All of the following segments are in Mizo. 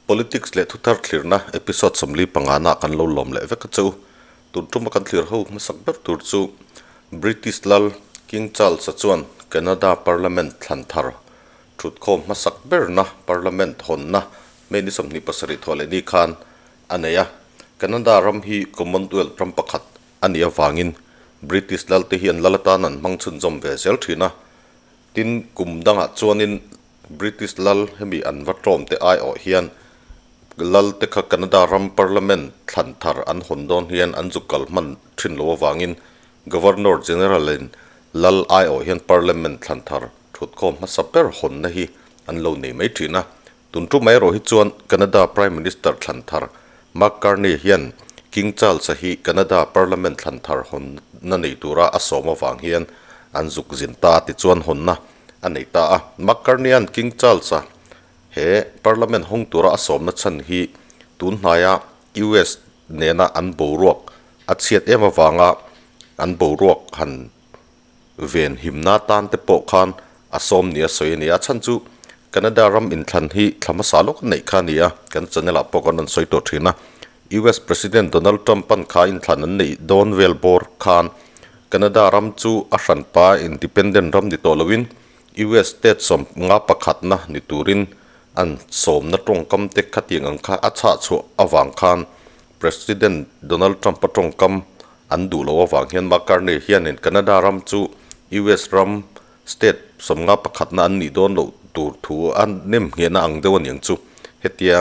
Politics leh thuthar thlirna episode 45 na kan lo lawm leh vek a chu. Tun tuma kan thlir ho hmasak ber tur chu British lal King Charles-a chuan Canada Parliament thlan thar thutkhawm hmasak berna Parliament hawnna May ni 27 thawh leh ni khan a nei a. Canada ram hi Commonwealth ram pakhat a nih avangin British lalte hi an lal atan an hmang chhunzawm ve zel thin a. Tin, kum dangah chuanin British lal hemi an va tlawm te aiawh hian lal te kha Canada ram Parliament thlan thar an hawn dawn hian an zuk kal hman thin lo avangin Governor General in lal aiawh hian Parliament thlan thar thutkhawm hmasa ber hawnna hi an lo nei mai thin a. Tun tum erawh hi chuan Canada Prime Minister thlan thar Mark Carney hian King Charles-a hi Canada Parliament thlan thar hawnna nei tura a sawm avang hian an zuk zin ta tichuan hawnna a nei ta a. Mark Carney-a'n King Charles-a he Parliament hawng tura a sawmna chhan hi tun hnaia US nena an boruak a chhiat em avanga an boruak han ven himna tan te pawh khan a sawm nia sawi a ni a. Chhan chu Canada ram inthlan hi thla hmasa lawk a neih kha a ni a, kan channel ah pawh kan rawn sawi tawh thin a. US President Donald Trump an kha inthlan an neih dawn vel bawr khan Canada ram chu a hranpa independent ram ni tawh loin US state 51na ni turin an sawmna tawngkam te khatiang ang kha a chhah chhuah avang khan President Donald Trump a tawngkam an duh loh avang hian Mark Carney hianin Canada ram chu US ram state 51na an nih dawn loh tur thu a nem nghehna ang deuh a niang chu. Hetia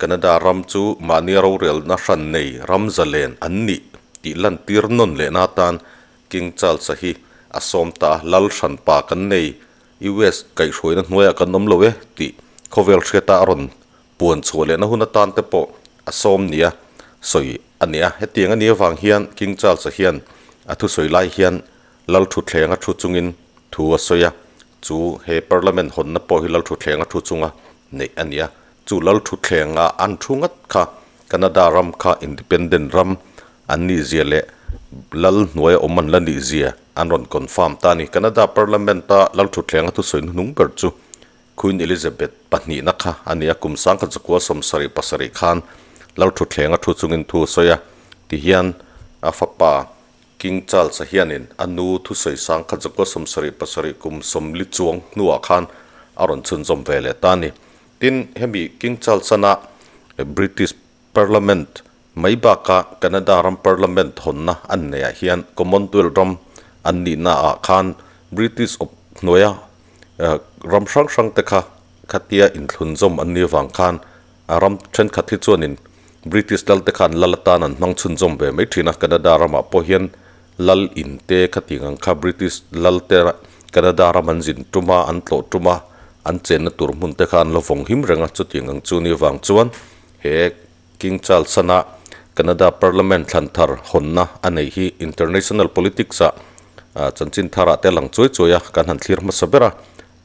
Canada ram chu mahni rorelna hran nei ram zalen an nih tih lantir nawn lehna atan King Charles-a hi a sawm ta a, Lal hranpa kan nei, US kaihhruaina hnuaiah kan awm lo e tih khawvel hriata a rawn puan chhuah lehna hun atan te pawh a sawm nia sawi a ni a. Hetiang a nih avang hian King Charles-a hian a thusawi lai hian Lal thutthleng a thu chungin thu a sawi a, chu he Parliament hawnna pawh hi Lal thutthleng a thu chunga neih a ni a. Chu Lal thutthleng a an thu ngat kha Canada ram kha independent ram an nih zia leh Lal hnuaia awm an la nih zia an rawn confirm ta a ni. Canada Parliament a Lal thutthleng a thusawi hnuhnung ber chu Queen Elizabeth pahnihna kha a ni a, kum 1977 khan Lal thutthleng a thu chungin thu a sawi a, tihian a fapa King Charles-a hianin a nu thusawi 1977 kum 40 chuang hnuah khan a rawn chhunzawm ve leh ta a ni. Tin, hemi King Charles-ana British Parliament mai bakah Canada ram Parliament hawnna an neihah hian Commonwealth ram an nihnaah khan British awp hnuaia ram hrang hrang te kha khatia inthlunzawm an nih avang khan A ram thenkhat hi chuanin British lal te khan lal atan an hmang chhunzawm ve mai thin a, Canada ramah pawh hian lal in te khatiang ang kha British lal te Canada ram an zin tum a, an tlawh tum a, an chenna tur hmun te kha an la vawng him reng a, chutiang ang chu ni vang chuan he King Charles-ana Canada Parliament thlan thar hawnna a neih hi international politics ah chanchin tharah te a lang chuai chuai a, kan han thlir hmasa ber a,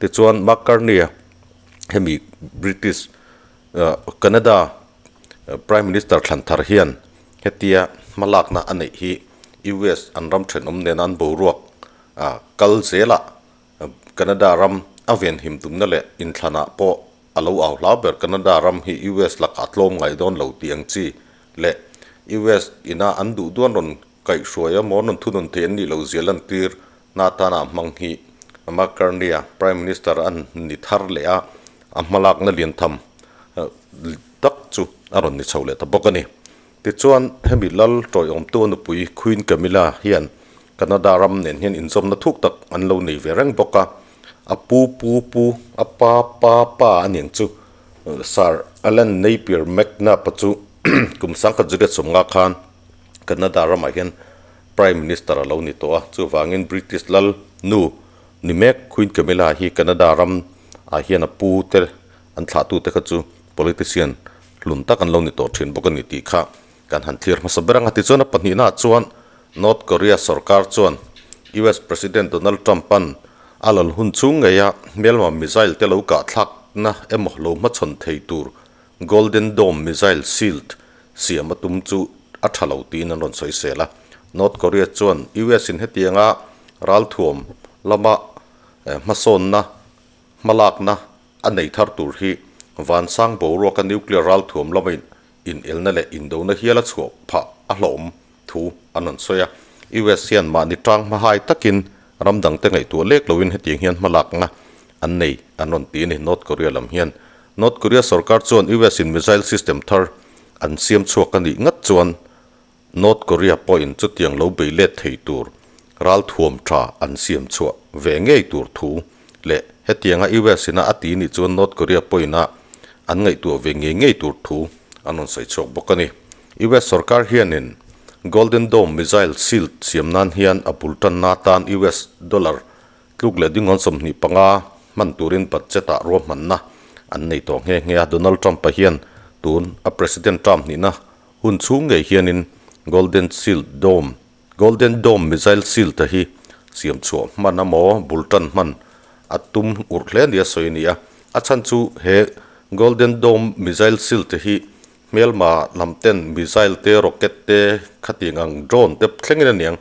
tichuan Mark Carney-a hemi British Canada Prime Minister thlan thar hian hetia hmalakna a neih hi US an ram thenawm nena an boruak kal zelah Canada ram a venhim tumna leh inthlanah pawh a lo au hlau ber. Canada ram hi US lakah tlawm ngai dawn lo tih ang chi leh US ina an duh duan rawn kaihhruai a maw rawn thunun thei an nih loh zia lantir na atana hmang hi Mark Carney-a Prime Minister a ni thar leh a, a hmalakna lian tham tak chu a rawn ni chho leh ta bawk a ni. Tichuan, hemi lal tawiawmtu a nupui Queen Camilla hian Canada ram nen hian inzawmna thuk tak an lo nei ve reng bawk a, a pu pu pu, a pa pa pa a niang chu Sir Alan Napier McNab-a chu kum 1950 khan Canada ramah hian Prime Minister a lo ni tawh a, chuvangin British lal nu ni mek Queen Camilla hi Canada ram ah hian a pu te an thlah tu te kha chu politician hlun tak an lo ni tawh thin bawk a ni tih kha kan han thlir hmasa ber ang a. Tichuan a pahnihna ah chuan North Korea sorkar chuan US President Donald Trump an a lal hun chhung ngei a hmelma missile te lo kah thlakna emaw lo hmachhawn thei tur Golden Dome missile shield siam a tum chu a tha lo tiin an rawn sawi sel a. North Korea chuan US in hetianga ralthuam lama hmasawnna, hmalakna a nei thar tur hi Vansang boruaka nuclear ralthuam lama inelna leh indona hial a chhuah phah a hlauhawm thu an rawn sawi a. US hian mahni tang hmahai takin ram dangte ngaihtuah lek loin hetiang hian hmalakna an nei an rawn ti a ni North Korea lam hian. North Korea sorkar chuan US in missile system thar an siam chhuak a nih ngat chuan North Korea pawhin chutiang lo bei let thei tur ralthuam tha an siam chhuah ve ngei tur thu leh hetianga US ina a ti nih chuan North Korea pawhin a an ngaihtuah ve ngei ngei tur thu an rawn sawi chhuak bawk a ni. US sorkar hianin Golden Dome missile shield siam nan hian a bul tanna atan US dollar tluk leh dingawn 25 hman turin budget ah ruahmanna an nei tawh nghe nghe a. Donald Trump-a hian tun a president term hnihna Hun chhung ngei hianin Golden Shield Dome, Golden Dome Missile Shield te hi siam chhuah hman a maw, bul tan hman a tum urh hle nia sawi a ni a. A chhan chu he Golden Dome Missile Shield te hi hmelma lam ten missile te, rocket te, khatiang ang drone te thlengin a niang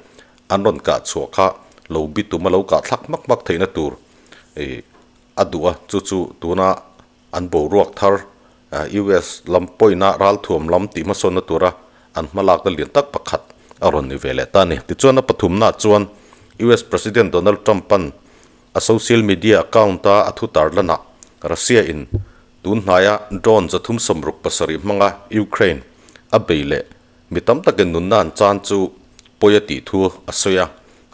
an rawn kah chhuah kha lo bi tum a lo kah thlak hmak hmak theihna tur a duh a, chu chu tuna An boruak thar US lam pawina ralthuam lam tih hmasawnna tura an hmalakna lian tak pakhat a rawn ni ve leh ta a ni. Tichuan a pathumnaah chuan US President Donald Trump-a'n a social media account-a a thu tarlanah Russia-in tun hnaia drone 367 hmanga Ukraine a bei leh Mi tam takin nunna an chan chu pawi a tih thu a sawi a.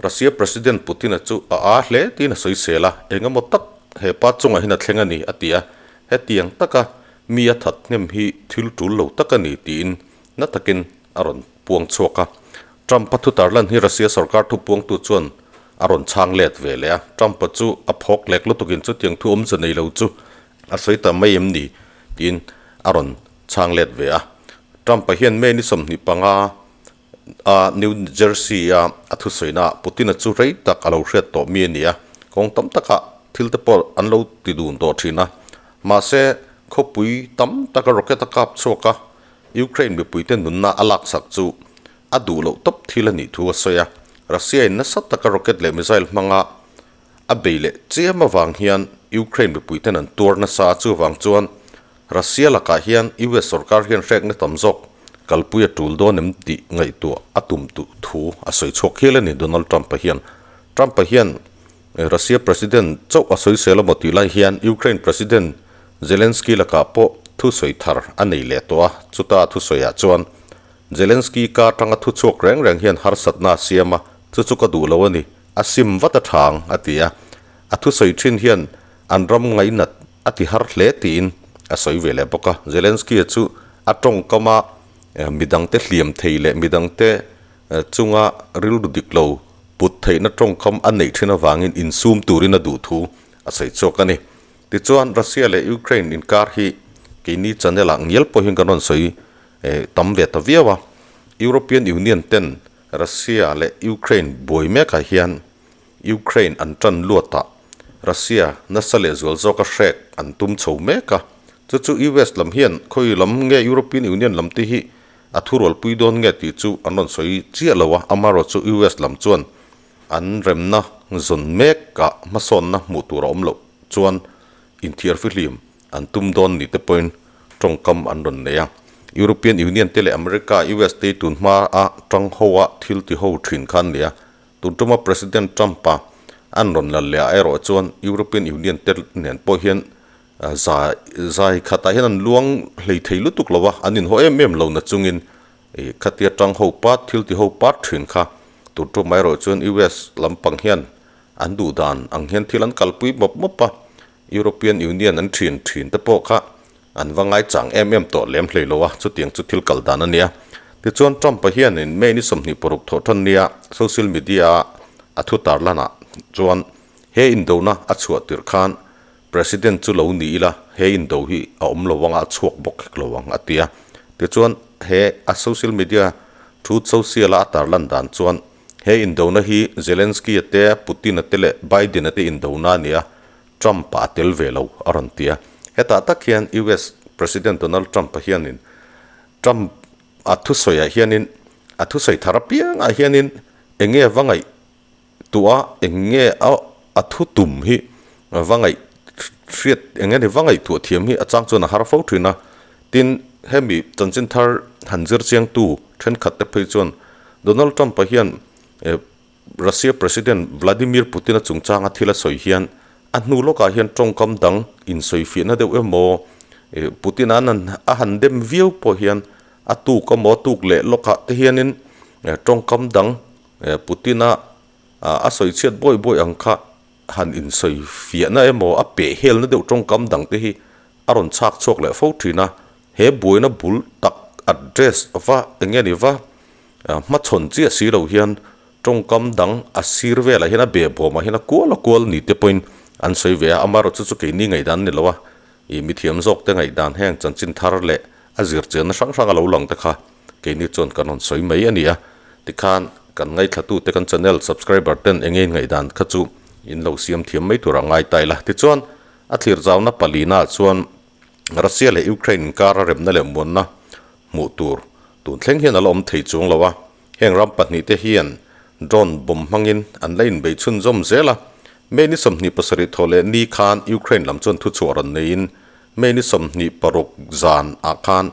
Russia President Putin-a chu a aa hle tiin a sawi sel a, eng emaw tak he pa chungah hian a thleng a ni, a ti a. Hetiang taka mi a that hnem hi thil tul lo tak a ni tiin na takin a rawn puang chhuak a. Trump-a thutarlan hi Russia sorkar thupuangtu chuan a rawn chhang let ve leh a. Trump-a chu a phawk lek lutukin chutiang thu awmze nei lo chu a sawi ta mai em ni tiin a rawn chhang let ve a. Trump-a hian May ni 25 a New Jersey-a a thusawiinaah Putin-a chu rei tak a lo hriat tawh mi a ni a, kawng tam takah thil te pawh an lo ti dun tawh thin a. Mahse, khawpui tam taka rocket a kap chhuak a, Ukraine mipuite nunna a laksak chu a duh loh tawp thil a nih thu a sawi a. Russia-in nasa taka rocket leh missile hmanga a bei leh chiam avang hian Ukraine mipuiten an tuar nasa a, chuvang chuan Russia lakah hian US sorkar hian hrekna tam zawk kalpui a tul dawn em tih ngaihtuah a tum tuh thu a sawi chhuak hial a ni Donald Trump-a hian. Trump-a hian Russia President chauh a sawi sel emaw tih lai hian Ukraine President Zelensky lakah pawh thu sawi thar a nei leh tawh a, chuta a thusawiah chuan Zelensky ka atanga thu chhuak reng reng hian harsatna a siam a, chu chu ka duh lo a ni, a sim vat a thang a ti a. A thusawi thin hian an ram ngainat a ti har hle tiin a sawi ve leh bawk a. Zelensky-a chu a tawngkama midangte hliam thei leh midangte chunga rilru dik lo put theihna tawngkam a neih thin avangin insum turin a duh thu a sawi chhuak a ni. Tichuan, Russia leh Ukraine inkar hi keini channel-ah ngial pawhin kan rawn sawi tam ve ta viau a. European Union ten Russia leh Ukraine buai mekah hian Ukraine an tan luatah Russia nasa leh zual zawka hrek an tum chho mek a, chu chu US lam hian khawi lam nge European Union lam te hi a thurualpui dawn nge tih chu an rawn sawi chiah lo a, amaherawh chu US lam chuan an remna zawn mekah hmasawnna hmuh tur a awm loh chuan inthiar fihlim an tum dawn ni te pawhin tawngkam an rawn nei a. European Union te leh America, US te hi tun hmaa tang ho a thil ti ho thin kha an ni a, Tun tuma President Trump-a an rawn lal leh ah erawh chuan European Union te nen pawh hian zai zai khatah hian an luang hlei thei lutuk lo a, an inhaw em em lo na chungin ih khatia tang ho pat thil ti ho pat thin kha tun tumah erawh chuan US lampang hian an duh dan ang hian thil an kalpui mawp mawp a, European Union an thin thin te pawh kha An va ngaichang em em tawh lem hlei lo a, chutiang chu thil kal dan a nia. Tichuan Trump-a hianin May ni 26 thawh tan nia social media-a a thu tarlanah chuan he indona a chhuah tirh khan President chu lo ni ila he indo hi a awm lo anga a chhuak bawk hek lo ang a ti a. Tichuan he a social media Truth Social-a a tarlan dan chuan he indona hi Zelensky-a te, Putin-a te leh Biden-a te indona a ni a, Trump-a a tel ve lo a rawn ti a. Hetah tak hian US President Donald Trump-a hianin Trump a thusawiah hianin a thusawi thar apiangah hianin eng nge va ngaih tuah eng nge a a thu tum hi va ngaih hriat eng nge ni va ngaihtuah thiam hi a chang chuan a har fo thin a. Tin, hemi chanchin thar han zir chiangtu thenkhat te phei chuan Donald Trump-a hian Russia President Vladimir Putin-a chungchanga thil a sawi hian a hnu lawkah hian tawngkam dang insawifiahna deuh emaw Putin-a a han dem viau pawh hian a tuk emaw a tuk leh lawkah te hianin tawngkam dang Putin-a a sawi chhiat bawi bawi ang kha han insawifiahna emaw a pehhelna deuh tawngkam dang te hi a rawn chhak chhuak leh fo thin a, he buaina bul tak address va eng nge ni va hmachhawn chiah si lo hian tawngkam dang a sir velah hian a behbawmah hian a kual a kual ni te pawhin an sawi ve a, amaherawhchu chu keini ngaihdan a ni lo a, ih mithiam zawk te ngaihdan heng chanchin thar leh a zirchianna hrang hrang a lo lang te kha keini chuan kan rawn sawi mai a ni a, tikhan kan ngaithlatute kan channel subscriber ten eng nge ngaihdan kha chu in lo siam thiam mai tur a ngai ta ila tichuan A thlir zauna palina chuan Russia leh Ukraine inkara remna leh muanna hmuh tur tun thleng hian a la awm thei chuang lo a, heng ram pahnihte hian drone bomb hmangin an la inbei chhunzawm zel a. May ni 27 thaw leh ni khan Ukraine lam chuan thuchhuah rawn neiin May ni 26 zan ah khan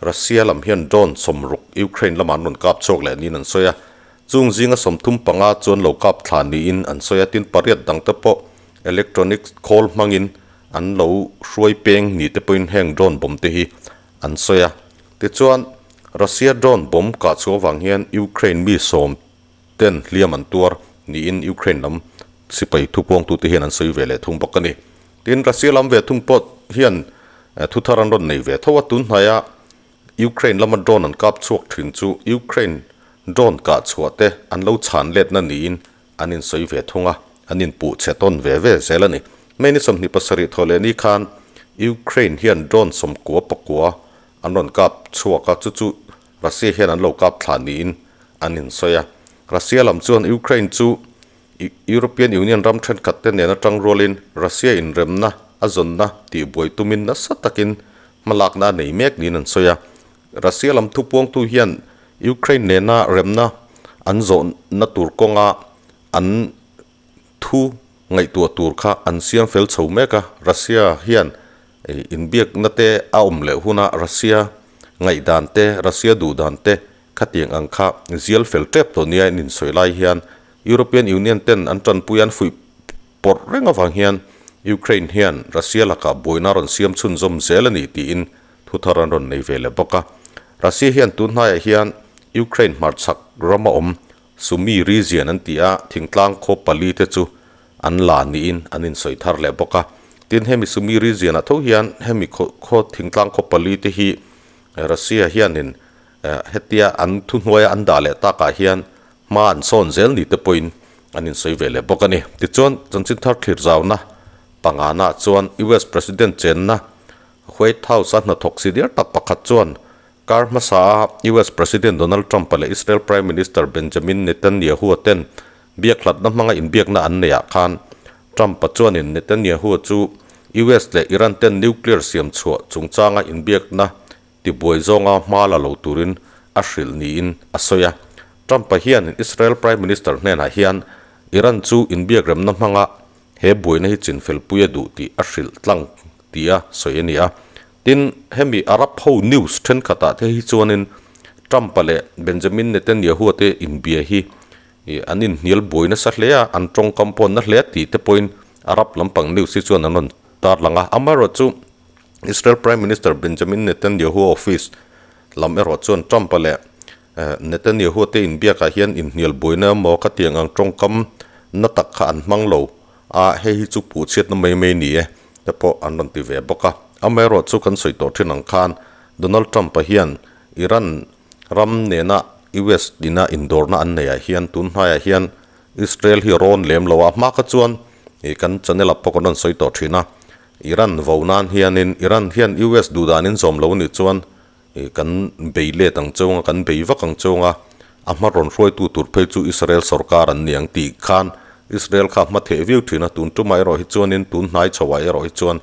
Russia lam hian drone 60 Ukraine lamah an rawn kap chhuak leh niin an sawi a, chung zinga 35 chuan lo kap thla niin an sawi a, tin pariat dangte pawh Electronic khawl hmangin an lo hruai peng ni te pawhin heng drone bomb te hi an sawi a. Tichuan, Russia drone bomb kah chhuah avang hian Ukraine mi sawm ten hliam an tuar niin Ukraine lam sipai thupuangtute hian an sawi ve leh thung bawk a ni. Tin, Russia lam ve thung pawh hian thuthar an rawn nei ve tho a, tunhnaia Ukraine lama drone an kap chhuak thin chu Ukraine drone kah chhuah te an lo chhan letna niin an insawi ve thung a, an inpuh chhe tawn ve ve zel a ni. May ni 27 thaw leh ni khan Ukraine hian drone 90 pakua an rawn kap chhuak a, chu chu Russia hian an lo kap thla niin an insawi a. Russia lam chuan Ukraine chu European Union ram thenkhat te nen atang rualin Russia inremna a zawnna tihbuai tumin nasa takin hmalakna a nei mek niin an sawi a. Russia lam thupuangtu hian Ukraine nena remna an zawhna tur kawnga an thu ngaihtuah tur kha an siam fel chho mek a, Russia hian inbiakna te a awm leh huna Russia ngaihdan te, Russia duhdan te khatiang ang kha zial fel tep tawh nia in insawi lai hian European Union ten an tanpui an fuih pawrh reng avang hian Ukraine hian Russia lakah buaina a rawn siam chhunzawm zel a ni tiin thu thar an rawn nei ve leh bawk a. Russia hian tun hnaiah hian Ukraine hmarchhak rama awm Sumy region an ti a, thingtlang khaw pali te chu an la niin an insawi thar leh bawk a. Tin, hemi Sumy region ah tho hian hemi khaw thingtlang khaw pali te hi Russia hianin hetia an thuhnuaia an dah leh takah hian hma an sawn zel ni te pawhin an insawi ve leh bawk a ni. Tichuan, chanchin thar thlir zauna pangana chuan US President chenna White House-a hnathawk si diar tak pakhat chuan kar hmasa a US President Donald Trump-a leh Israel Prime Minister Benjamin Netanyahu-a ten biakhlatna hmanga inbiakna an neihah khan Trump-a chuanin Netanyahu-a chu US leh Iran ten nuclear siam chhuah chungchanga inbiakna tibuai zawnga hma la lo turin a hrilh niin a sawi a. Trump-a hian Israel Prime Minister hnenah hian Iran chu inbiakremna hmanga he buaina hi chinfelpui a duh tih a hrilh tlang tia sawi a ni a. Tin, hemi Arab ho news thenkhatah te hi chuanin Trump-a leh Benjamin Netanyahu-a te inbia hi an inhnial buai nasa hle a, an tawngkam pawh na hle a tih te pawhin Arab lampang news hi chuan an rawn tarlang a. Amaherawhchu Israel Prime Minister Benjamin Netanyahu office lam erawh chuan Trump-a leh Netanyahu te inbiakah hian inhnial buaina emaw khatiang ang tawngkam na tak kha an hmang lo a, hei hi chu puhchhiatna mai mai ni e te pawh an rawn ti ve bawk a. Amaherawhchu kan sawi tawh thin ang khan Donald Trump-a hian Iran ram nena US ina indawrna an neihah hian tun hnaiah hian Israel hi rawn lem lo a, hma kha chuan kan channel ah pawh kan rawn sawi tawh thin a, Iran vo nan hianin Iran hian US duhdanin zawm lo anih chuan kan bei let ang chunga, kan bei vak ang chunga, a hma rawn hruaitu tur phei chu Israel sorkar an ni ang tih khan Israel kha a hma theh viau thin a, tun tumah erawh hi chuanin tun hnai chhoah erawh hi chuan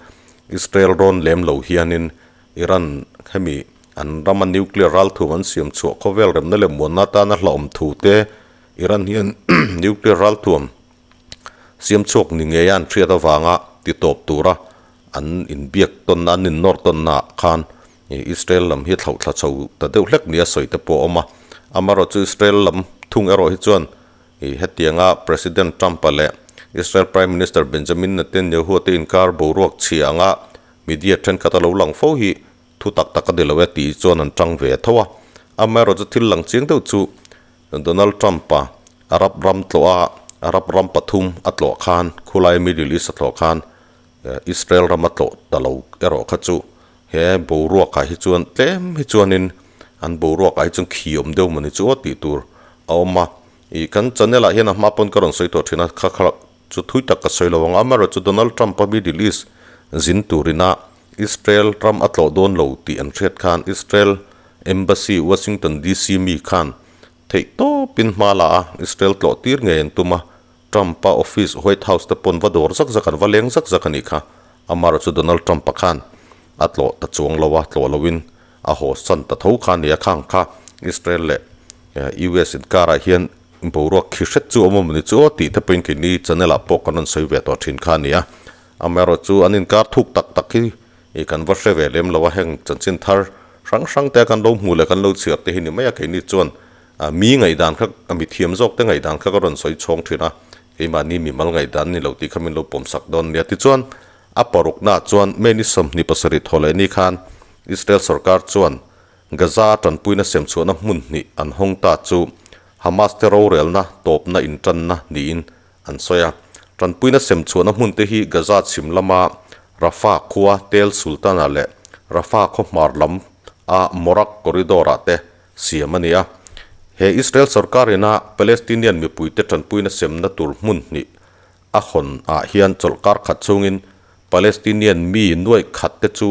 Israel rawn lem lo hianin Iran hemi an rama nuclear ralthum an siam chhuah khawvel remna leh muanna atana hlauhawm thu te Iran hian nuclear ralthuam siam chhuak ni ngei a an hriat avanga titawp tura an inbiak tawnna, an innawr tawnna ah khan Israel lam hi a thlauhthla chho ta deuh hlek nia sawi te pawh a awm a. Amaherawhchu Israel lam thung erawh hi chuan hetianga President Trump-a leh Israel Prime Minister Benjamin Netanyahu-a te inkar boruak chhia anga media thenkhat a lo lang fo hi thu tak tak a ni lo e tih chuan an tang ve tho a. Amaherawhchu thil lang chiang deuh chu Donald Trump-a Arab ram tlawh a, Arab ram pathum a tlawh khan, khulai Middle East a tlawh khan Israel ram a tlawh ta lo erawh kha chu he boruakah hi chuan tlem hi chuanin an boruakah hi chuan khi awm deuh mawni chu aw tih tur a awm a. Ih kan channel ah hian a hma pawn ka rawn sawi tawh thin a, kha kha chu thui tak ka sawi lo ang a, amaherawhchu Donald Trump-a Middle East zin turina Israel ram a tlawh dawn lo tih an hriat khan Israel Embassy Washington DC mi khan theih tawpin hma la a, Israel tlawh tir ngei an tum a, Trump-a office White House te pawn va dawr zak zak an va leng zak zak a nih kha. Amaherawhchu Donald Trump-a khan a tlawh ta chuang lo a, tlawh loin a haw san ta tho kha a ni a, khang kha Israel leh US inkarah hian boruak khi hret chu awm awm a ni chu aw tih te pawhin keini channel ah pawh kan rawn sawi ve tawh thin kha a ni a. Amaherawhchu an inkar thuk tak tak hi ih kan va hre ve lem lo a, heng chanchin thar hrang hrang te kan lo hmuh leh kan lo chhiar te hi ni mai a, keini chuan mi ngaihdan kha mi thiam zawk te ngaihdan kha ka rawn sawi chhawng thin a, keimahni mimal ngaihdan ni lo tih kha min lo pawm sak dawn nia. Tichuan a paruknaah chuan May ni 27 thaw leh ni khan Israel sorkar chuan Gaza tanpuina semchhuahna hmun hnih an hawng ta chu Hamas te rorelna tawpna intanna niin an sawi a. Tanpuina semchhuahna hmun te hi Gaza chhim lama Rafah khua Tel Sultan-ah leh Rafah khaw hmar lam a Morag Corridor-ah te siam a ni a. He Israel sorkar ina Palestinian mipuite tanpuina semna tur hmun hnih a hawn ah hian chawlhkar khat chhungin Palestinian mi nuaih khat te chu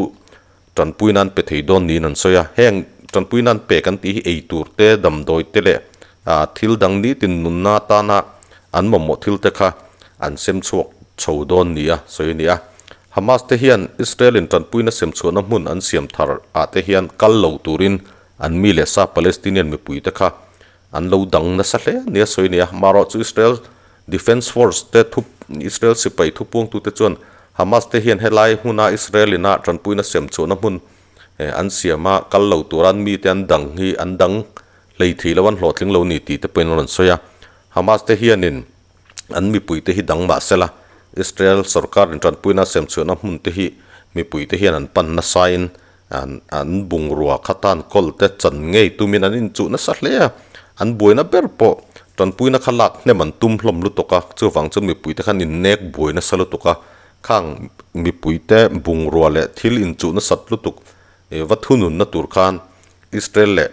tanpuina an pe thei dawn niin an sawi a. Heng tanpuina an pek an tih hi ei tur te, damdawi te leh thil dang nitin nunna atana an mamawh thil te kha an sem chhuak chho dawn nia sawi a ni a. Hamas te hian Israel in tanpuina sem chhuahna hmun an siam thar ah te hian kal lo turin an mi leh sa Palestinian mipui te kha an lo dang nasa hle nia sawi a ni a. Marawhchu Israel Defence Force te thu Israel sipai thupuangtute chuan Hamas te hian helai hmuna Israel ina tanpuina sem chhuahna hmun an siam a, kal lo tura an mite an dang hi an dang hlei thei lo, an hlawhtling lo ni tih te pawhin an rawn sawi a. Hamas te hianin an mipuite hi dang mah sela, Israel sorkarin tanpuina sem chhuahna hmun te hi mipuite hian an pan nasain an an bungrua kha tan kawl te chan ngei tumin an inchuh nasa hle a, an buaina ber pawh tanpuina kha lak hnem an tum hlawm lutuk a, chuvang chuan mipuite khan innek buai nasa lutuk a, khang mipuite bungrua leh thil inchuh nasat lutuk va thununna tur khan Israel leh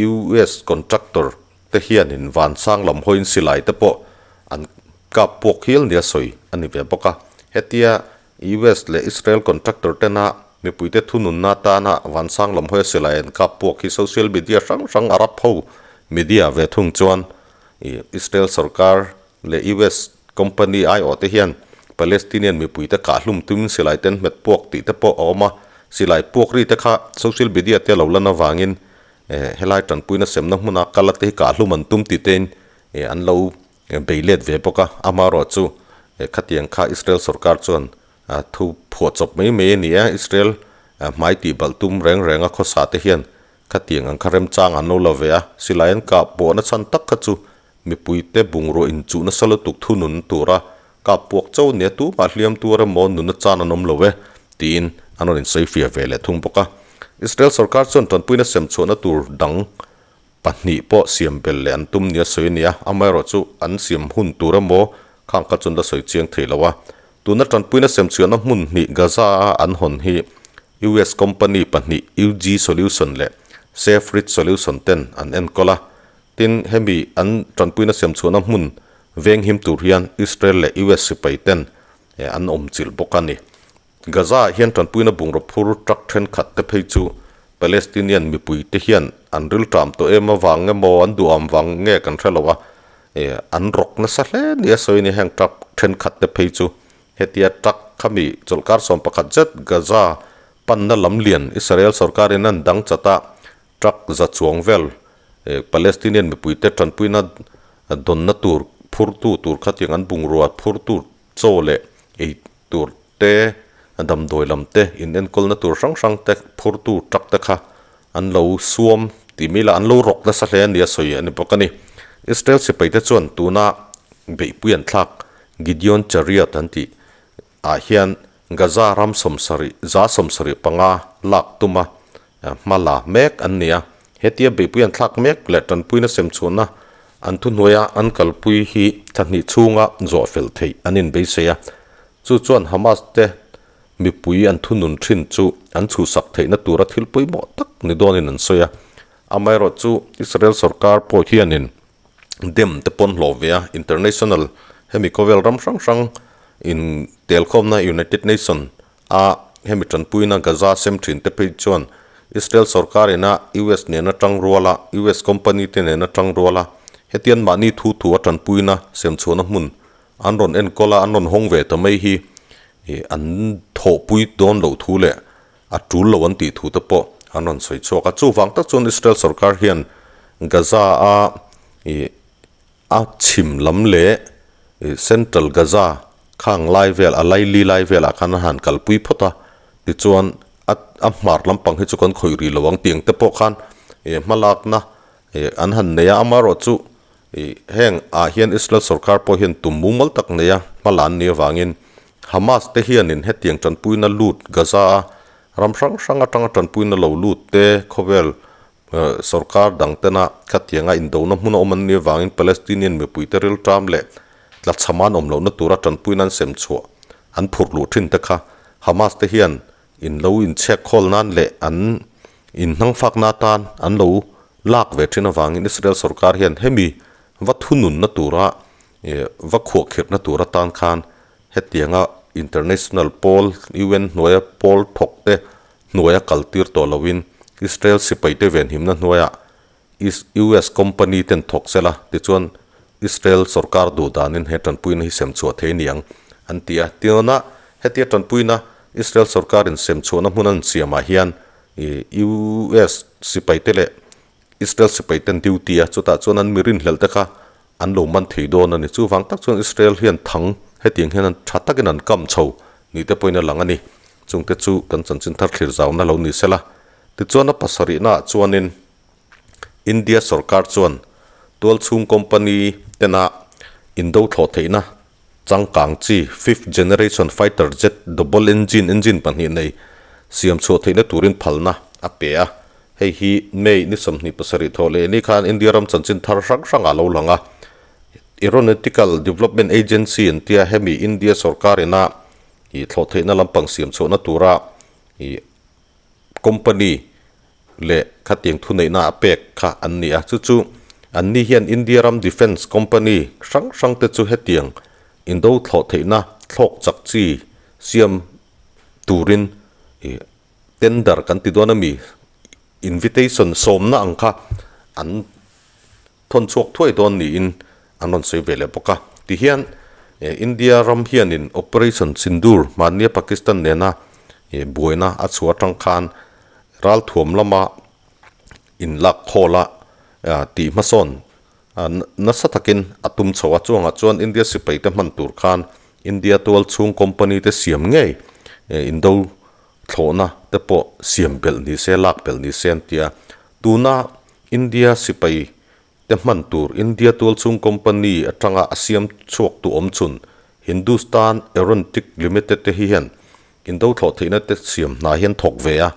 US contractor te hianin vansang lam hawiin silai te pawh an kap puak hial nia sawi a ni ve bawk a, hetia US leh Israel contractor tena mipuite thununna atana vansang lam hawia silai an kap puak hi social media hrang hrang Arab ho media ve thung chuan Israel sorkar leh US company aiawh te hian Palestinian mipuite kahhlum tumin silai ten hmet puak tih te pawh a awm a, silai puak ri te kha social media te lo lan avangin helai tanpuina semna hmuna kal te hi kahhlum an tum tih tein an lo Bei let ve bawk a, amaherawhchu khatiang kha Israel sorkar chuan thu phuahchawp mai mai a ni a, Israel hmai tih balh tum reng reng a khawsa te hian khatiang ang kha remchang an lo la ve a, silai an kah pawhna chhan tak kha chu mipuite bungrua inchuh nasa lutuk thunun tura kap puak cho nia tumah hliam tur emaw nuna chan an awm lo e tiin an rawn insawifiah ve leh thung bawk a. Israel sorkar chuan tanpuina sem chhuahna tur dang Pahnih pawh siam belh leh an tum nia sawi a ni a, amaherawhchu an siam hun tur emaw khang kha chuan la sawi chiang thei lo a. Tuna tanpuina semchhuahna hmun hnih Gaza-a an hawn hi US company pahnih UG Solution leh SafeReach Solution ten an enkawl a. Tin, hemi an tanpuina semchhuahna hmun venghim tur hian Israel leh US sipai ten an awmchilh bawk a ni. Gaza-ah hian tanpuina bungraw phur truck thenkhat te phei chu Palestinian mipui te hian an rilṭam tawh em avang emaw an duham vang nge kan hre lo a, an rawk nasa hle nia sawi a ni. Heng truck thenkhat te phei chu hetia truck khami chawlhkar 11 zet Gaza panna lam lian Israel sorkarin an dang chat a, truck za chuang vel Palestinian mipui te tanpuina dawnna tur phurtu tur khatiang an bungrua phurtu chaw leh ei tur. te, damdawi lam te, in enkawlna tur hrang hrang te phurtu truck te kha an lo suam tih mai ila an lo rawk nasa hle a ni a sawi a ni bawk a ni. Israel sipai te chuan tuna beihpui an thlak Gideon Chariot an tih ah hian Gaza ram sawmsarih za sawmsarih panga lak tuma hma la mek an ni a. Hetia beihpui an thlak mek leh tanpuina semchhuahna an thuhnuaia an kalpui hi thla hnih chhunga zawh fel theih an inbeisei a. Chu chuan Hamas te mipui an thunun thin chu an chhuhsak theihna tura thil pawimawh tak ni dawnin an sawi a. Amaherawhchu Israel sorkar pawh hianin dem te pawn hlawh ve a, international hemi khawvel ram hrang hrang in telkhawmna United Nation a hemi tanpuina Gaza sem thin te phei chuan Israel sorkar ina US nena tang ruala US company te nena tang ruala hetian mahni thu thu a tanpuina sem chhuahna hmun an rawn enkawl a an rawn hawng ve ta mai hi an thawhpui dawn loh thu leh A tul lo an tih thu te pawh an rawn sawi chhuak a. Chuvang tak chuan Israel sorkar hian Gaza a ih a chhim lam leh ih Central Gaza khang lai vel a laili lai velah khan a han kalpui phawt a. Tichuan a a hmar lampang hi chu kan khawih rih lo ang tih ang te pawh khan ih hmalakna ih an han nei a. Amaherawhchu ih heng ah hian Israel sorkar pawh hian tum mumal tak nei a hmala an nih avangin Hamas te hianin hetiang tanpuina lut Gaza a ram hrang hrang atanga tanpuina lo lut te khawvel sorkar dang tena khatianga indona hmun a awm an nih avangin Palestinian mipuite rilṭam leh tlachham an awm lohna tura tanpuina an sem chhuah an phurh luh thin te kha Hamas te hian in lo inchhek khawl nan leh an inhnangfakna atan an lo lak ve thin avangin Israel sorkar hian hemi va thununna tura va khuahkhirhna tur atan khan hetianga international pawl, UN hnuaia pawl thawk te hnuaia kal tir tawh loin Israel sipaite venhimna hnuaiah US company ten thawk sela tichuan Israel sorkar duh danin he tanpuina hi sem chhuah thei niang an ti a. Tiona hetia tanpuina Israel sorkarin sem chhuahna hmun an siamah hian US sipaite leh Israel sipai ten duty a, chutah chuan an mi rinhlelh te kha an lo man thei dawn a ni. Chuvang tak chuan Israel hian thang hetiang hian an tha takin an kam chho ni te pawhin a lang a ni. Chungte chu kan chanchin thar thlir zauna lo ni sela. Tichuan a pasarihnaah chuanin India sorkar chuan tualchhung company tena indo thlawh theihna changkang chi fifth generation fighter jet double engine engine pahnih nei siam chhuah theihna turin phalna a pe a. Hei hi May ni 27 thawh leh ni khan India ram chanchin thar hrang hrang ah lo lang a. Aeronautical Development Agency an tia hemi India sorkar ina ih thlawh theihna lampang siam chhuahna tura ih company leh khatiang thuneihna a pek kha an ni a. Chu chu anni hian India ram defence company hrang hrang te chu hetiang indo thlawh theihna thlawk chak chi siam turin ih tender kan ti dawn a mi invitation sawmna ang kha an thawn chhuak thuai dawn niin an rawn sawi ve leh bawk a. Tihian India ram hianin Operation Sindoor hmannia Pakistan nena buaina a chhuah atang khan ralthuam lama inlak khawla tih hmasawn nasa takin a tum chho a. Chuangah chuan India sipai te hman tur khan India tual chhung company te siam ngei indo thlawhna te pawh siam belh ni se lak belh ni se an ti a. Tuna India sipai te hman tur India tualchhung company atanga a siam chhuak tu awm chhun Hindustan Aeronautic Limited te hi hian indo thlawh theihna te siam hna hian thawk ve a.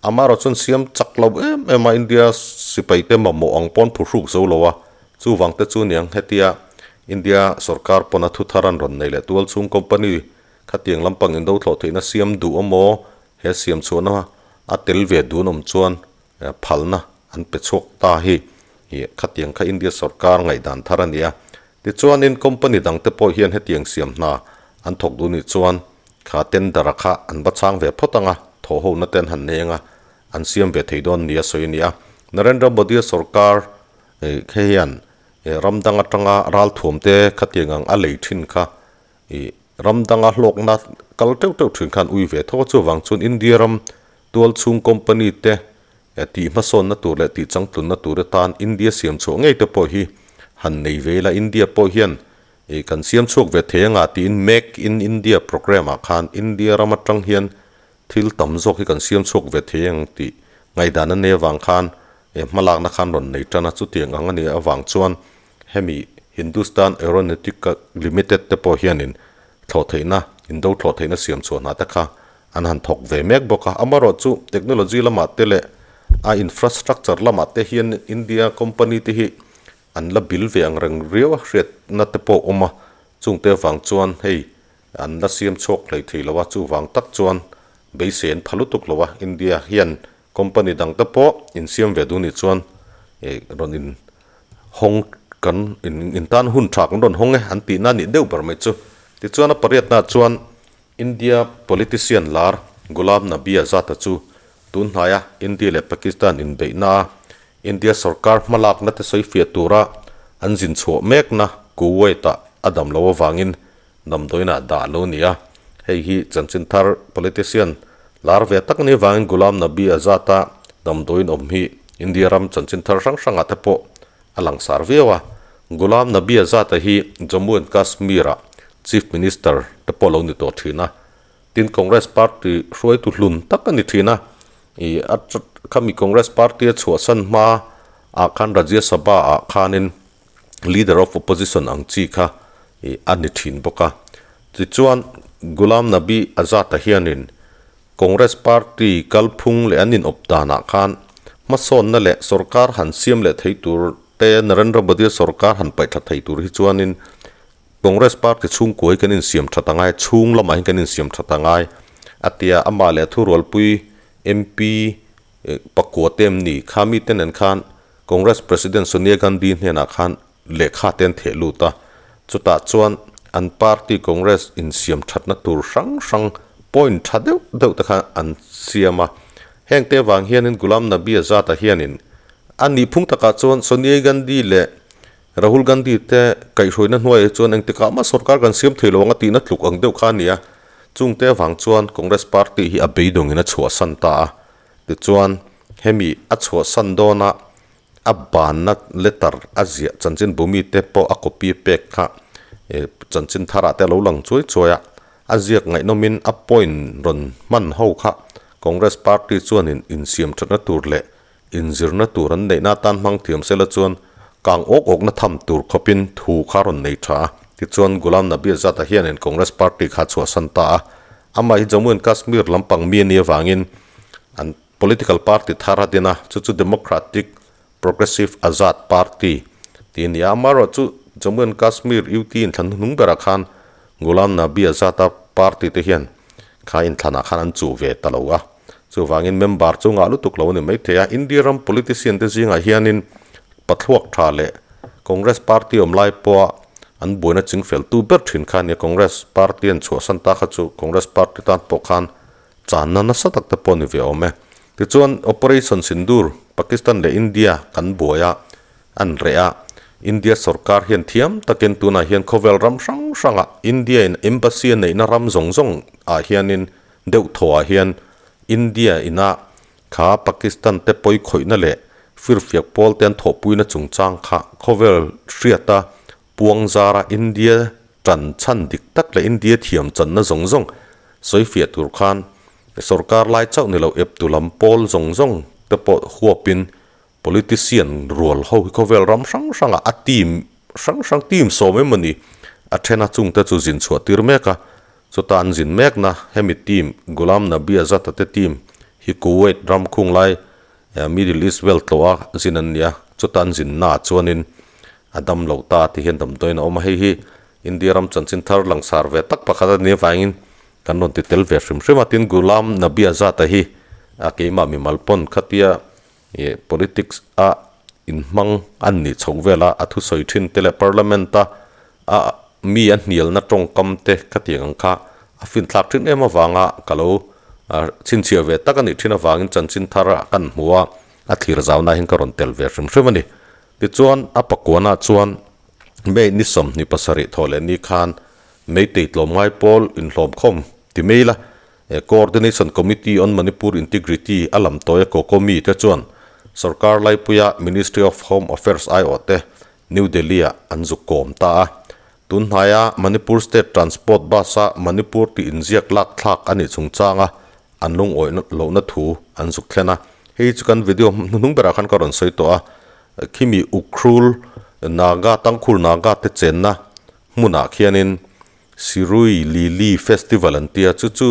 Amaherawh chuan siam chak lo em em a India sipai te mamawh ang pawn phuhruk zo lo a, chuvang te chu niang hetia India sorkar pawn a thuthar an rawn nei leh tualchhung company khatiang lampang indo thlawh theihna siam duh emaw he siam chhuahna a tel ve dun awm chuan phalna an pe chhuak ta hi ih khatiang kha India sorkar ngaihdan thar a ni a. Tichuanin company dang te pawh hian hetiang siam hna an thawk duh nih chuan kha tender a kha an va chang ve phawt ang a, thawh hona te an han nei ang a, an siam ve thei dawn nia sawi a ni a. Narendra Modi-a sorkar ih khe hian ih ram dang atanga ralthuam te khatiang ang a lei thin kha Ih, ram danga hlawkna kal teuh teuh thin khan ui ve tho a, chuvang chuan India ram tual chhung company te tih hmasawnna tur leh tih changtlunna tur atan India siam chhuah ngei te pawh hi han nei ve ila, India pawh hian Ih kan siam chhuak ve thei anga tiin Make in India programme ah khan India ram atang hian thil tam zawk hi kan siam chhuak ve thei ang tih ngaihdan a nei avang khan eh hmalakna khan rawn nei tan a, chutiang ang a nih avang chuan hemi Hindustan Aeronautica Limited te pawh hianin thlawhtheihna, indo thlawhtheihna siam chhuah hna te kha an han thawk ve mek bawk a. Amaherawhchu technology lamah te leh a infrastructure lamah te hian India company te hi an la bil ve ang reng riau a hriatna te pawh a awm a, chungte avang chuan hei an la siam chhuak hlei thei lo a, chuvang tak chuan beisei an pha lutuk lo a, India hian company dang te pawh insiam ve duh nih chuan ih rawn in hawng kan in in tan hun tha kan rawn hawng e an tihna a nih deuh ber mai chu. Tichuan a pariatna chuan India politician lar Ghulam Nabi Azad-a chu tun hnaia India leh Pakistan inbeihna a India sorkar hmalakna te sawi fiah tura an zin chhuah mekna Kuwait-ah a dam loh avangin damdawiinah dah lo ni a. Hei hi chanchin thar politician lar ve tak ni avangin Ghulam Nabi Azad-a damdawiin awm hi India ram chanchin thar hrang hrangah te pawh a langsar viau a. Ghulam Nabi Azad-a hi Jammu and Kashmir-ah Chief Minister te pawh lo ni tawh thin a. Tin, Congress party hruaitu hlun tak a ni thin a, ih a khami Congress party a chhuahsan hma ah khan Rajya Sabha ah khanin Leader of Opposition ang chi kha ih a ni thin bawk a. Tichuan, Ghulam Nabi Azad-a hianin Congress party kalphung leh an inawp danah khan hmasawnna leh sorkar han siam leh thei tur te, Narendra Modi-a sorkar han paih tha thei tur hi chuanin Congress party chhungkua hi kan insiam that a ngai, chhung lamah hian kan insiam that a ngai a ti a, amah leh a thurualpui MP pakua te em ni kha mite nen khan Congress President Sonia Gandhi hnenah khan lehkha te an theh lut a, chutah chuan an party Congress insiam thatna tur hrang hrang point tha deuh deuh te kha an siam a, heng te avang hianin Ghulam Nabi Azad-a hianin a nihphung takah chuan Sonia Gandhi leh Rahul Gandhi te kaihhruaina hnuaiah chuan engtikah mah sorkar kan siam thei lo ang a tihna tluk ang deuh kha a ni a, chungte avang chuan Congress party hi a beidawngin a chhuahsan ta a. Tichuan, hemi a chhuahsan dawna a banna letter a ziah chanchin bumite pawh a copy pek kha chanchin tharah te a lo lang chuai chuai a, a ziak ngaihnawmin a point rawn hman ho kha Congress party chuanin insiam thatna tur leh Inzirna tur an neihna atan hmang thiam sela chuan kang awk awkna tham tur khawpin thu kha rawn nei tha a. Tichuan, Ghulam Nabi Azad-a hianin Congress party kha a chhuahsan ta a. Amah hi Jammu and Kashmir lampang mi a nih avangin an political party thar a din a, chu chu Democratic Progressive Azad Party tih a ni a. Amaherawhchu Jammu and Kashmir UT inthlan hnuhnung berah khan Ghulam Nabi Azad-a party te hian kha inthlanah khan an chuh ve ta lo a. Chuvangin member chu ngah lutuk lo a ni maithei a, India ram politician te zingah hianin pathluak tha leh Congress party awm lai pawha an buaina chingfeltu ber thin kha a nia. Congress party an chhuahsan ta kha chu Congress party tan pawh khan channa nasa tak te pawh a ni ve awm e. Tichuan Operation Sindoor Pakistan leh India kan buai a, an reh a, India sorkar hian thiam takin tunah hian khawvel ram hrang hrangah India in embassy a neihna ram zawng zawng ah hianin deuh thaw ah hian India ina kha Pakistan te pawi khawihna leh firfiak pawl te an thawhpuina chungchang kha khawvel hriata puang zara India tan chhan dik tak leh India thiam channa zawng zawng sawifiah tur khan sorkar lai chauh ni lo eptu lam pawl zawng zawng te pawh huapin Politician rual ho hi khawvel ram hrang hrangah a team hrang hrang team sawm em a ni. A then a chungte chu zin chhuah tir mek a, chuta an zin mekna hemi team Ghulam Nabi Azad-a te team hi Kuwait ram khung lai Middle East vel tlawh a zin an ni a, chuta an zin naah chuanin a dam lo ta ti hian damdawiin a awm a, hei hi India ram chanchin thar langsar ve tak pakhat a nih avangin kan rawn ti tel ve hrim hrim a, tin Ghulam Nabi Azad-a hi a keimah mimal pawn khatia Ih politics a inhmang an nih chhoh vel a, a thusawi thin te leh parliament a a mi a hnialna tawngkam te ka tih ang kha a finthlak thin em avanga ka lo chhinchhiah ve tak a nih thin avangin chanchin thar ah kan hmu a, a thlir zauna hian ka rawn tel ve hrim hrim a ni. Tichuan a pakuanah chuan May ni 27 thawh leh ni khan Meitei tlawmngai pawl inhlawmkhawm ti mai la Coordination Committee on Manipur Integrity a lam tawi a Kokomi te chuan sorkar laipuia Ministry of Home Affairs aiawh te New Delhi-ah an zuk kawm ta a. Tun hnaia Manipur State Transport Bus-a Manipur tih inziak lak thlak a nih chungchanga an lungawih lohna thu an zuk thlen a. Hei chu kan video hnuhnung berah khan ka rawn sawi tawh a, khimi Ukhrul Naga, Tangkhul Naga te chenna hmunah khianin Sirui Lili Festival an tia, chu chu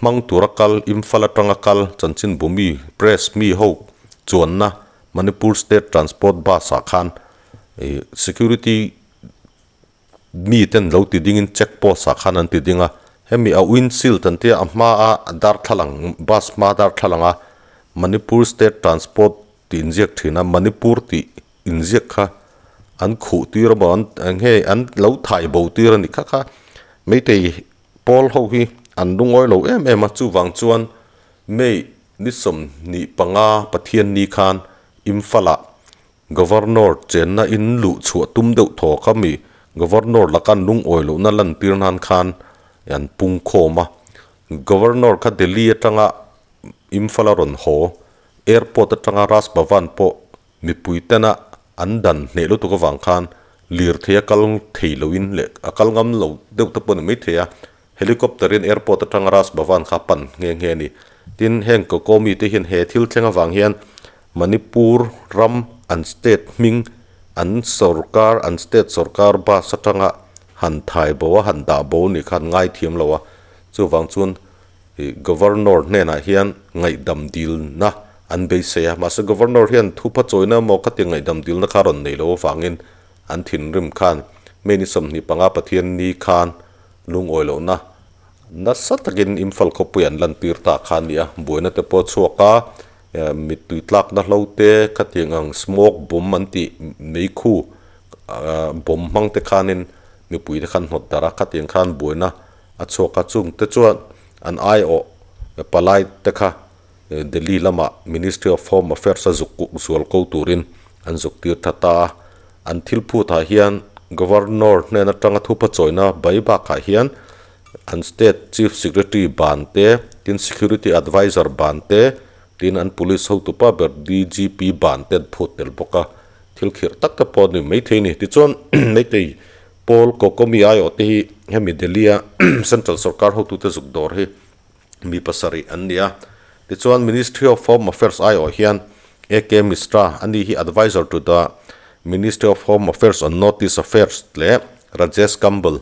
hmang tura kal, Imphal atanga kal, chanchinbu mi, press mi ho chuanna Manipur State Transport Bus ah khan security mi ten lo ti dingin check post ah khan an ti ding a, hemi a windshield an tia a hma a darthlalang bus hma darthlalang a Manipur State Transport tih inziak thin a, Manipur tih inziak kha an khuh tir a maw an eng nge an lo thai bo tir a ni kha kha Meitei pawl ho hi an lungawi lo em em a, chuvang chuan May ni 25 Pathianni khan Imphal ah Governor chenna in luh chhuah tum deuh thaw kha mi Governor laka an lungawi lohna lantir nan khan an pung khawm a. Governor kha Delhi atanga Imphal a rawn haw, Airport atanga Raj Bhavan pawh mipui tena an dan hneh lutuk avang khan lirthei a kal thei loin leh a kal ngam lo deuh te pawh a ni maithei a, Helicopter in airport atanga Raj Bhavan kha pan nghe nghe a ni. Tin, heng Koko mite hian he thil thleng avang hian Manipur ram an state hming an sorkar an state sorkar bus atanga han thai bo a han dah bo nih kha an ngaithiam lo a. Chuvang chuan ih Governor hnenah hian ngaihdam dilna an beisei a. Mahse Governor hian thupha chawina emaw khatiang ngaihdam dilna kha rawn nei lo avangin an thinrim khan May ni 25 Pathianni khan Lungawi lohna nasa takin Imphal khawpui an lantir ta kha a ni a, buaina te pawh a chhuak a, mittui tlakna hlo te, khatiang ang smoke bomb an tih meikhu bomb hmang te khanin mipui te khan hnawt darh a, khatiang khan buaina a chhuak a, chung te chuan an aiawh palai te kha Delhi lamah Ministry of Home Affairs a zuk zual ko turin an zuk tir tha ta a, an thil phutah hian Governor hnen atanga thupa chawina bai bakah hian an State Chief Secretary ban te, tin Security Adviser ban te, tin an Police hotupa ber DGP ban te an phut tel bawk a, thil khirh tak te pawh a ni maithei a ni. Tichuan Meitei Paul Kokomi aiawh te hi hemi Delhi-a Central Sorkar hotute zuk dawr hi mi pasarih an ni a. Tichuan Ministry of Home Affairs aiawh hian AK Mishra a ni hi Advisor to the Ministry of Home Affairs on North East Affairs leh Rajesh Kamble,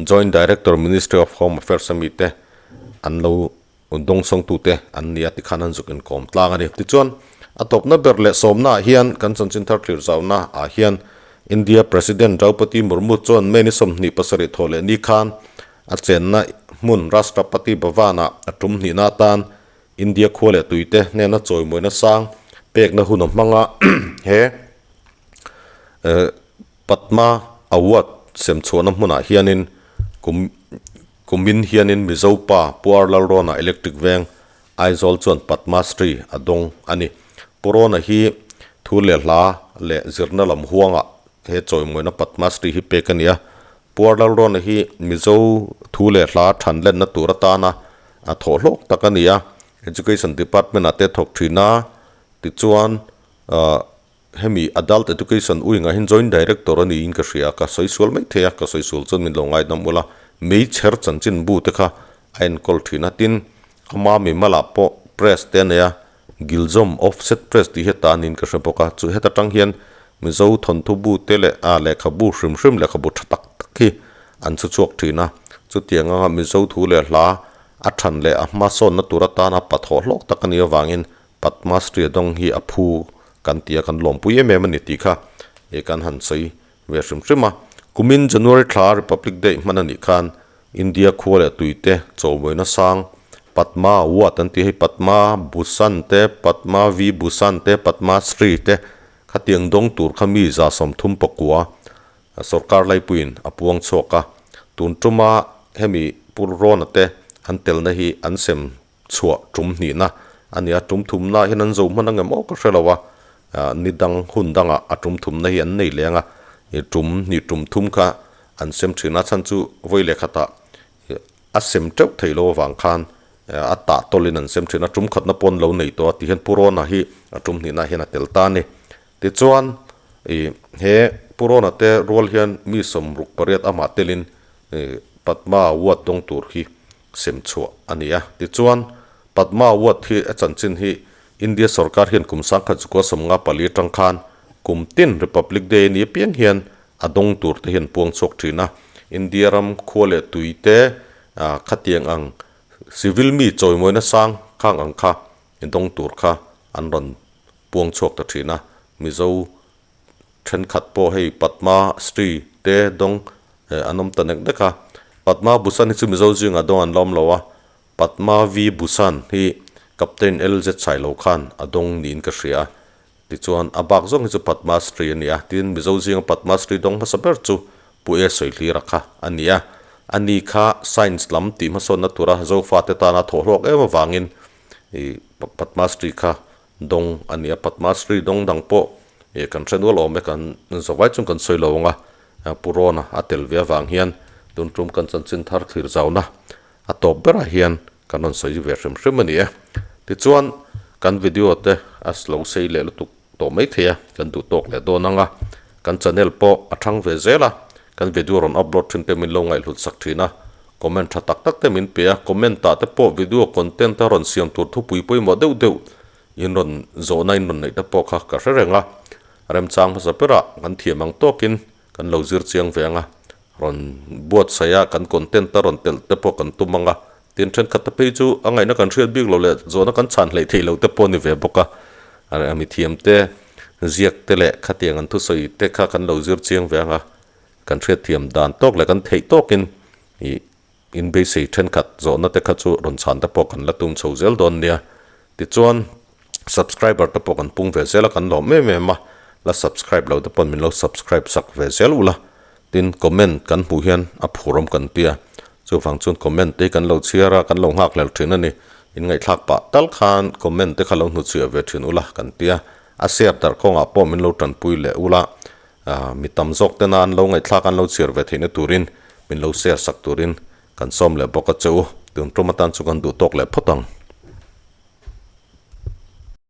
Joint Director Ministry of Home Affairs a mite an lo dawngsawngtute an ni a tikhan an zuk inkawm tlang a ni. Tichuan a tawpna ber leh sawmna ah hian kan chanchin thar thlir zauna ah hian India President Draupadi Murmu chuan May ni 27 thawh leh ni khan A chenna hmun Rashtrapati Bhavan-ah a tum hnihna atan India khua leh tuite hnena chawimawina sang pekna hun a hmang a, he Padma Award semchhuahna hmunah hianin kum kumin hianin Mizo pa Pu R Lalrawna Electric Veng Aizawl chuan Padma Shri a dawng a ni. Pu Rawna hi thu leh hla leh zirna lam huangah he chawimawina Padma Shri hi pek a ni a, Puar Lalrawna hi Mizo thu leh hla than lenna tur atana a thawh hlawk tak a ni a, Education Department ah te thawk thin a, tichuan hemi Adult Education Wing ah hian Joint Director a niin ka hria, ka sawi sual mai thei a, ka sawi sual chuan min lo ngaidam ula, meichher chanchin bu te kha a enkawl thin a, tin ama mimalah pawh press te a nei a, Gilzawm Offset Press tih hi ta niin ka hre bawk a, chu heta tang hian Mizo thawnthu bu te leh ah lehkhabu hrim hrim lehkhabu tha tak tak hi an chhu chhuak thin a, chutiang anga Mizo thu leh hla a than leh a hmasawnna tur atana pathawh hlawk tak a nih avangin Padma Shri Dawng hi a phu kan ti a, kan lawmpui em em a ni tih kha ih kan han sawi ve hrim hrim a. Kumin January thla Republic Day hman a nih khan India khua leh tui te chawmawina sang Padma Award an tih hei Padma Bhushan te, Padma V Bhushan te, Padma Shri te khatiang dawng tur kha mi 139 sorkar laipuiin a puang chhuak a. Tun tuma hemi Pu Rawna te an telna hi an sem chhuah tum hnihna a ni a, tum thumna hian an zo hman ang em aw ka hre lo a, ni dang hun dangah a tum thumna hi an nei leng a, tum hnih tum thum kha an sem thin a, chhan chu vawi leh khatah a sem teuh theih loh avang khan a tah tawlhin an sem thin a, tum khatna pawh an lo nei tawh a ti hian Pu Rawna hi a tum hnihna hian a tel ta a ni. Tichuan he Pu Rona te rual hian mi 68 amah telin Padma Award dawng tur hi sem chhuah a ni a. Tichuan, Padma Award hi a chanchin hi India sorkar hian kum 1954 atang khan kum tin Republic Day a ni apiang hian a dawng tur te hian puang chhuak thin a. India ram khua leh tui te khatiang ang civil mi chawimawina sang khang ang kha dawng tur kha an rawn puang chhuak ta thin a. Mizo Thenkhat pawh hei Padma Shri te dawng an awm ta nek nek a, Padma Bhushan hi chu Mizo zingah dawng an la awm lo a, Padma V Bhushan hi Captain LZ Sailo khan a dawng niin ka hria a, tichuan a bak zawng hi chu Padma Shri a ni a, tin Mizo zinga Padma Shri dawng hmasa ber chu Pu E Sawihlira kha a ni a, ani kha Science lam tih hmasawnna tura Zofate tana thawhhlawk em avangin Padma Shri kha Dawng a ni a, Padma Shri dawng dang pawh ih kan hre nual awm e, kan zawai chung kan sawi lo ang a, Pu Rawna a tel ve avang hian tun tum kan chanchin thar thlir zauna a tawp berah hian kan rawn sawi ve hrim hrim a ni e. Tichuan kan video te a lo sei leh lutuk tawh mai thei a, kan duh tawk leh dawn ang a, kan channel pawh a thang ve zel a, kan video rawn upload thin te min lo ngaihhlut sak thin a, Comment tha tak tak te min pe a, comment ah te pawh video content a rawn siam tur thupui pawimawh deuh deuh in rawn zawhna in rawn neih te pawh kha ka hre reng a, remchang hmasa berah kan thiam ang tawkin kan lo zir chiang ve ang a, rawn buatsaih a kan content a rawn telh te pawh kan tum ang a, tin thenkhat te phei chu a ngaihna kan hriat bik lo leh zawhna kan chhan hleih theih loh te pawh a ni ve bawk a, a mithiam te ziak te leh khatiang an thusawi te kha kan lo zir chiang ve ang a. Kan hriatthiam dan tawk leh kan theih tawkin ih inbeisei thenkhat zawhna te kha chu rawn chhan te pawh kan la tum chho zel dawn nia. Tichuan subscriber te pawh kan pung ve zel a, kan lawm em em a, la subscribe lo te pawn min lo subscribe sak ve zel ula. Tin comment kan hmuh hian a phurawm kan tia, chuvang chuan comment te hi kan lo chhiar a, kan lo nghak hlel thin a ni. In ngaihthlak pah tal khan comment te kha lo hnuchhiah ve thin ula kan tia, a share darh kawngah pawh min lo tanpui leh ula. Mi tam zawk tena an lo ngaihthlak an lo chhiar ve theihna turin min lo share sak turin kan sawm leh bawk a che u. Tun tum atan chu kan duh tawk leh phawt ang.